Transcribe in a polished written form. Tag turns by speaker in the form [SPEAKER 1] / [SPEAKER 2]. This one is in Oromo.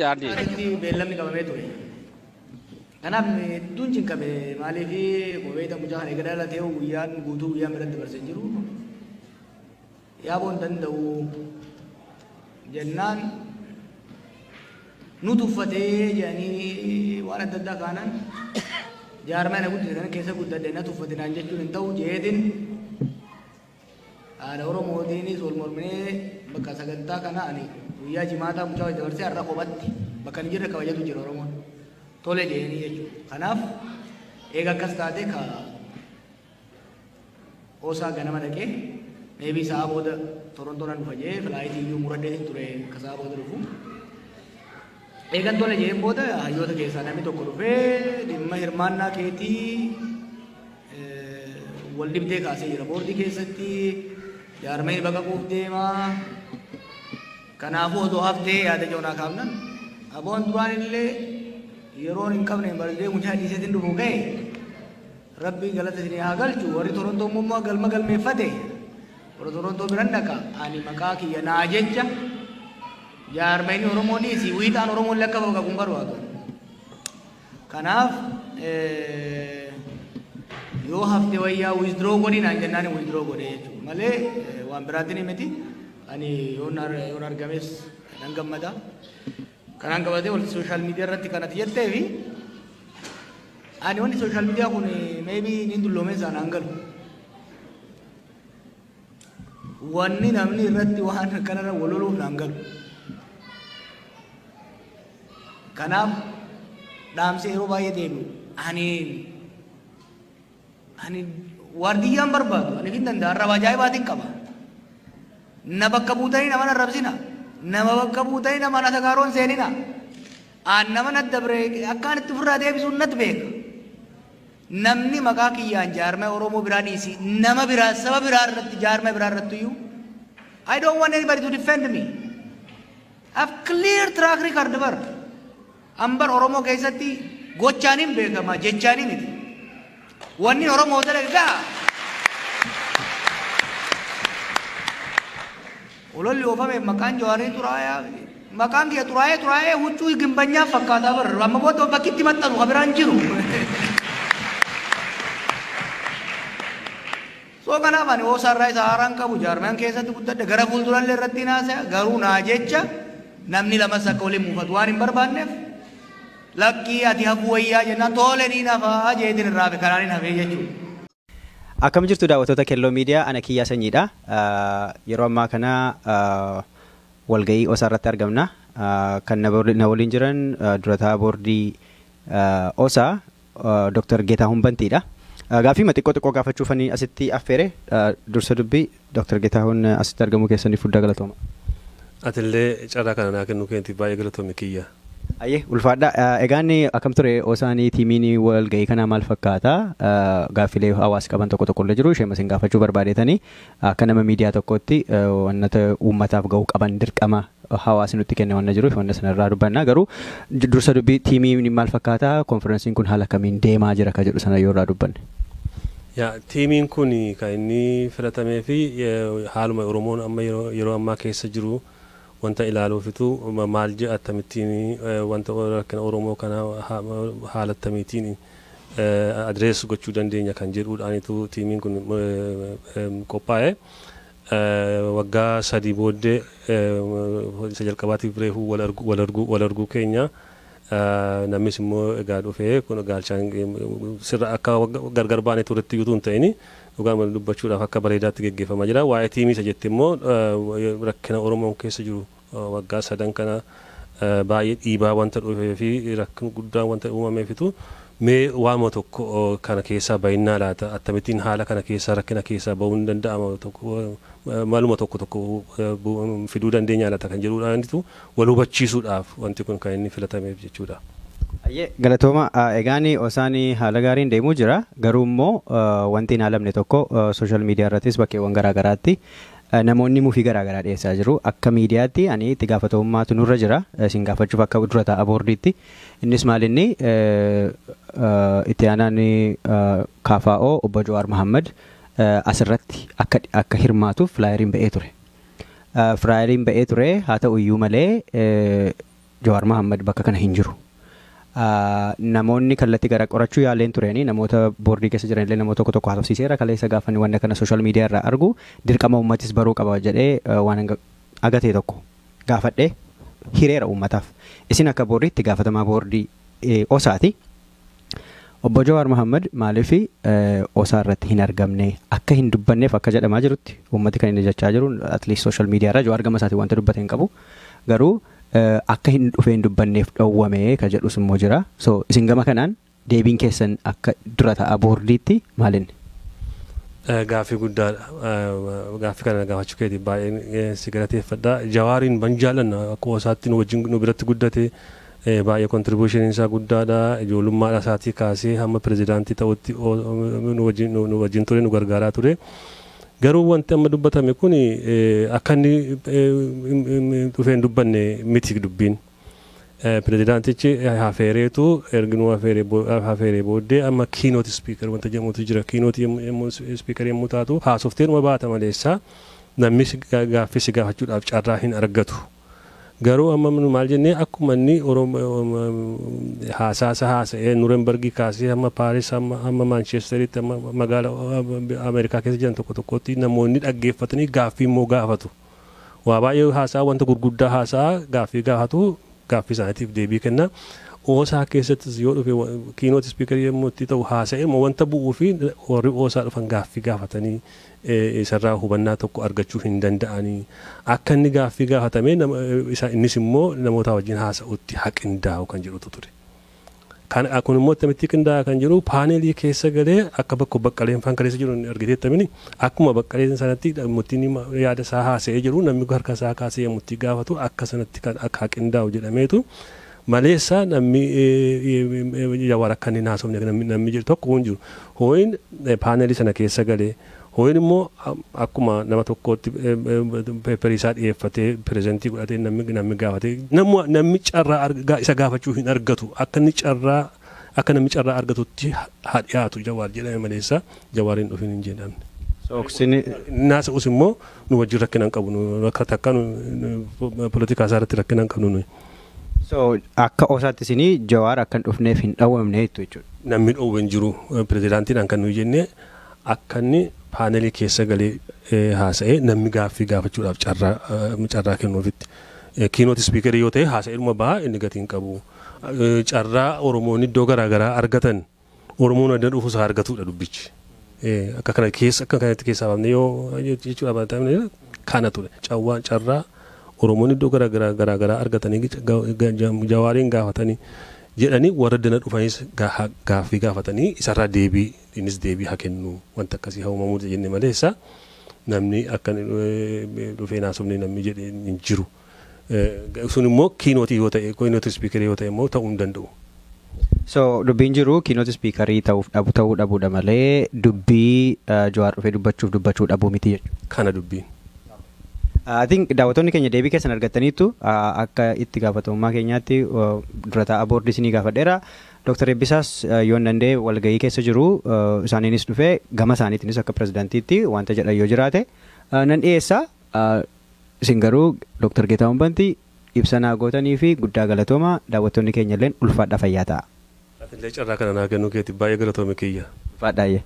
[SPEAKER 1] Asitti beellamni qabamee ture. Kanaaf hedduun cinqame, maaliif kobeeta mucaa kana eega dhalatee guyyaan guutuu guyyaan biratti dabarsee jiru. Yaaboo hin danda'u jennaan nu tuffatee jedhanii waan adda addaa kaanan, jaarmaa na guddise kana keessa guddadhe, na tuffate naan jechuun hin ta'u jeetin, haadha Oromootiinis wal morminee bakka sagantaa kana ani guyyaa Jimaataa mucaa wajji dabarsee har'a kophatti bakka hin jirre kabajatu jira Oromoon. Tole jedhanii jechuudha. Kanaaf eega akkas taate ka OSA ganama dhaqee maybe sa'a booda Torontoo nan dhufa jee flight iyyuu muradheetiin ture ka sa'a booda dhufu. Eegan tole jeen booda hayyoota keessaa namni tokko dhufee dhimma hirmaannaa keetii wal dhibdee kaasee jira. Boordii keessatti jaarmeen baqaquuf deema. Kanaafuu odoo haftee yaada joonaa kaafnan, aboon duraan illee yeroon hin qabne baradee mucaa dhiiseetiin dhufu ga'e. Rabbiin galata isinii haa galchu. Warri Torontoo immoo galma galmeeffate, warra Torontoo biran dhaqa. Ani maqaa kiyya naa jecha jaarmeen Oromoo dhiisi wiixaan Oromoo illee akka baqaqu hin barbaadu. Kanaaf yoo hafte wayyaa, withdraw godhi naan jennaan withdraw godhe jechuudha malee waan biraatiin miti. Ani yoon argames nan gammada. Kanaan qabatee wal social media irratti kanatti jettee fi ani wanni social media kun maybe ni dulloomee isaan hangalu. Wanni namni irratti waan kanarra wal loluuf naan galu. Kanaaf dhaamsa yeroo baay'ee deebi'u, ani waardiyyaan barbaadu, ani fin danda'a, arraba ajaa'ibaatiin qaba. Na bakka buutanii nama arrabsina. Nama bakka buutanii nama na sagaaroon seenina. Aan nama na dabre akkaan itti ofirraa deebisuun natti beeka. Namni maqaa kiyyaan jaarmee Oromoo biraa dhiisi, nama biraa, saba biraa irratti, jaarmee biraa irratti iyyuu, I don't want anybody to defend me. I have clear track record bar. Ambar Oromoo keessatti gochaaniin beekama, jechaanii miti. Wanni Oromoo dalage gaha. Ololli oofame maqaan Jawaarii xuraayaa, maqaan kiyya xuraayee xuraayee huccuu gimbanyaa fakkaataa bar, amma booda bakki itti maxxanu ka biraan jiru. So kanaaf ani OSA irraa isa haaraan qabu, jaarmiyaan keessatti guddadhe, gara fuuldurallee irratti naasaya, garuu naa jecha namni lamas akka waliin muufatu waan hin barbaanneef, lakkii ati hafuu wayyaa jennaan tole niin hafaa jeetiin irraa hafe, karaan hin hafee jechuudha.
[SPEAKER 2] Akkam jirtu daawwattoota Kelloo Miidiyaa? Ana Kiyyaa Sanyiidha. Yeroo ammaa kana walga'ii OSA irratti argamna. Kan na waliin jiran durataa boordii OSA Dr. Geetahuun Bantiidha. Gaaffii xiqqoo xiqqoo gaafachuufanii asitti affeere. Dursa dubbii, Dr. Geetahuun, asitti argamuu keessaniif guddaa galatooma.
[SPEAKER 3] Atillee carraa kana naa kennuu keetiif baay'ee galatoomi, Kiyya.
[SPEAKER 2] Ayyee, ulfaadha. Egaan akkam ture OSAn, tiimiin walga'ii kanaa maal fakkaata? Gaaffilee hawaasa qaban tokko tokko illee jiru. Ishee isin gaafachuu barbaadeetanii akka nama miidiyaa tokkotti wannata uummataaf gahuu qaban dirqama hawaasni nutti kenne wanna jiruuf wanna sanarraa dubbanna. Garuu dursa dubbii, tiimiin maal fakkaata? Konferensiin kun haala kamiin deemaa jira ka jedhu sana yoo irraa dubbanne.
[SPEAKER 3] Yaa, tiimiin kun kan inni filatamee fi haaluma Oromoon amma yeroo ammaa keessa jiru wanta ilaaluufitu, maal jedha, akkamittiin wanta rakkina Oromoo kana haala akkamiitiin address gochuu dandeenya kan jedhuudhaanitu tiimiin kun qophaa'e. Waggaa 3 booddee isa jalqabaatiif reefuu wal arguu keenya, namnis immoo egaa dhufee kun gaalchaan sirra akka gargar baanee turetti iyyuu hin ta'ini, dhugaa dubbachuudhaaf akka bareedaatti geggeeffamaa jira. Waa'ee tiimii isa jette immoo, rakkina Oromoon keessa jiru waggaa sadan kana baay'ee dhiibaa wanta dhufee fi rakkin guddaan wanta uumameefitu, mee waanuma tokko kana keessaa bahinnaa laata, akkamittiin haala kana keessaa, rakkina keessaa bahuun danda'ama, tokko maluma tokko tokko fiduu dandeenya laata kan jedhuudhaanitu wal hubachiisuudhaaf wanti kun kan inni filatameef jechuudha.
[SPEAKER 2] Ayyee, galatooma. Egaan OSAn haala gaariin deemuu jira. Garuu immoo wanti hin haalamne tokko, social media irrattis bakkeewwan garaa garaatti namoonni mufii garaa garaa dhiyeessaa jiru. Akka miidiyaatti ani itti gaafatamummaatu nurra jira. Isin gaafachuuf akka dura ta'a boordiitti. Innis maal, inni itti aanaan KFO obbo Jawaar Mohammad asirratti akka hirmaatuuf flyeriin ba'ee ture. Flyeriin ba'ee ture, haa ta'u iyyuu malee Jawaar Mohaammed bakka kana hin jiru. Namoonni kallattii gara qorachuu yaaleen turanii namoota boordii keessa jiranillee namoota tokko tokko haasofsiiseera kaleessa gaafa wanta kana social media irraa argu dirqama uummatis baruu qaba jedhee waan agatee tokko gaafadhee hireera uummataaf. Isin akka boordiitti gaafatamaa boordii OSAati. Obbo Jawaar Mohaammed maaliif OSA irratti hin argamne akka hin dubbanneef akka jedhamaa jirutti uummati kan inni jechaa jiru at least social media irra Jawaar gama isaatiin wanta dubbate hin qabu. Garuu akka hin dhufee hin dubbanneef dhowwame ka jedhus immoo jira. So isin gama kanaan deebiin keessan akka dura ta'a boordiitti maalinni?
[SPEAKER 3] Gaaffii guddaadha. Gaaffii kana gaafachuu keetiif baay'ee si galateeffadha. Jawaariin ban jaallanna akka OSAatti nu wajjin nu biratti guddate baay'ee contribution isaa guddaadha. Ijoollummaadha isaatii kaasee hamma pirezidaantii ta'utti nu wajjin ture, nu gargaaraa ture. Garuu wanti amma dubbatame kun akka inni dhufee hin dubbanne miti dubbiin. Pirezidaantichi hafeereetu ergi nu hafeeree booddee amma keynote speaker wanta jedhamutu jira. Keynote speaker yommuu taatu haasoftee numa baata maleessa namni gaaffii si gaafachuudhaaf carraa hin argatu. Garuu amma nu maal jennee, akkuma inni haasaasa haasa'ee Nurenbergii kaasee hamma Paaris, hamma Maanchesteritti, hamma magaalaa Ameerikaa keessa jiran tokko tokkotti namoonni dhaggeeffatanii gaaffii immoo gaafatu. Waa baay'ee haasaa, wanta gurguddaa haasaa, gaaffii gaafatu, gaaffii isaaniitiif deebii kenna. OSA keessattis yoo dhufe keynote speaker yommuu itti ta'u haasa'ee wanta bu'uu fi warri OSA dhufan gaaffii gaafatanii isarraa hubannaa tokko argachuu hin danda'anii akka inni gaaffii gaafatamee innis immoo namoota wajjin haasa'utti haqindaa'u kan jedhutu ture. Kan kun immoo akkamitti qindaa'a kan jiru, paaneelii keessa galee akka bakka Baqqaleen faan kaleessa jiru argiteettamini, akkuma Baqqaleen sanatti murtiin yaada isaa haasa'ee jiru namni harka isaa kaasee murtii gaafatu akka sanatti kan akka qindaa'u jedhameetu maleessa namni Jawaar akka inni haasofne namni jiru tokko hin jiru. Hooyin paaneelii sana keessa galee, hooyin immoo akkuma nama tokkootti paper isaa dhiyeeffatee present godhatee namni gaafatee namni carraa isa gaafachuu hin argatu, akka inni carraa akka namni carraa argatutti haa dhiyaatu Jawaar jedhame maleessa Jawaar hin dhufin hin jedhamne. Naasa'us immoo nu wajjin rakkina hin qabu, akka takka poolitikaa isaa irratti rakkina hin qabnu nuyi.
[SPEAKER 2] So akka OSAatti isinii Jawaar akka hin dhufneef hin dhowwamne jettu jechuudha.
[SPEAKER 3] Namni dhoowwe hin jiru. Pirezidaantiidhaan kan nuyi jenne akka inni paaneelii keessa galee haasa'ee namni gaaffii gaafachuudhaaf carraa kennuufitti. Keynote speaker yoo ta'e haasa'ee dhuma bahaa, inni gatii hin qabu. Carraa Oromoonni iddoo garaagaraa argatan Oromoon adda dhufu isaa argatudha dubbichi. Akka kana keessa akka kanatti keessaa baafne yoo jechuudha baatame kana ture. Cawwaan carraa Oromoonni iddoo garaagaraa argatanii Jawaariin gaafatanii jedhanii warra dana dhufanis gaaffii gaafatanii isarraa deebii innis deebii haa kennu, wanta akkasii haa uumamuu jenne maleessa namni akka dhufee naasofne namni jedhe hin jiru. Sun immoo keynote yoo ta'e, keynote speaker yoo ta'e immoo ta'uu hin danda'u.
[SPEAKER 2] So dubbiin jiru keynote speaker ta'uuf dhabu ta'uu dhabuudha malee dubbii Jawaar dhufee dubbachuuf dubbachuu dhabuu miti jechuudha.
[SPEAKER 3] Kana dubbiin.
[SPEAKER 2] I think daawwattoonni keenya deebii keessan argattaniitu. Akka itti gaafatamummaa keenyaatti dura taa'aa boordii isinii gaafadheera. Dooktar Eebbisaas yoo hin danda'e walgahii keessa jiru, isaaniinis dhufee gama isaaniitiinis akka pirezidaantiitti wanta jedhan yoo jiraate nan dhiyeessa. Isin garuu Dooktar Geetahuun Bantii ibsa naa gootanii fi guddaa galatooma, daawwattoonni keenya illee ulfaadhaa, fayyaa ta'a.
[SPEAKER 3] Atillee carraa kana naa kennuu keetiif baay'ee galatoome kiyya.
[SPEAKER 2] Ulfaadhaa.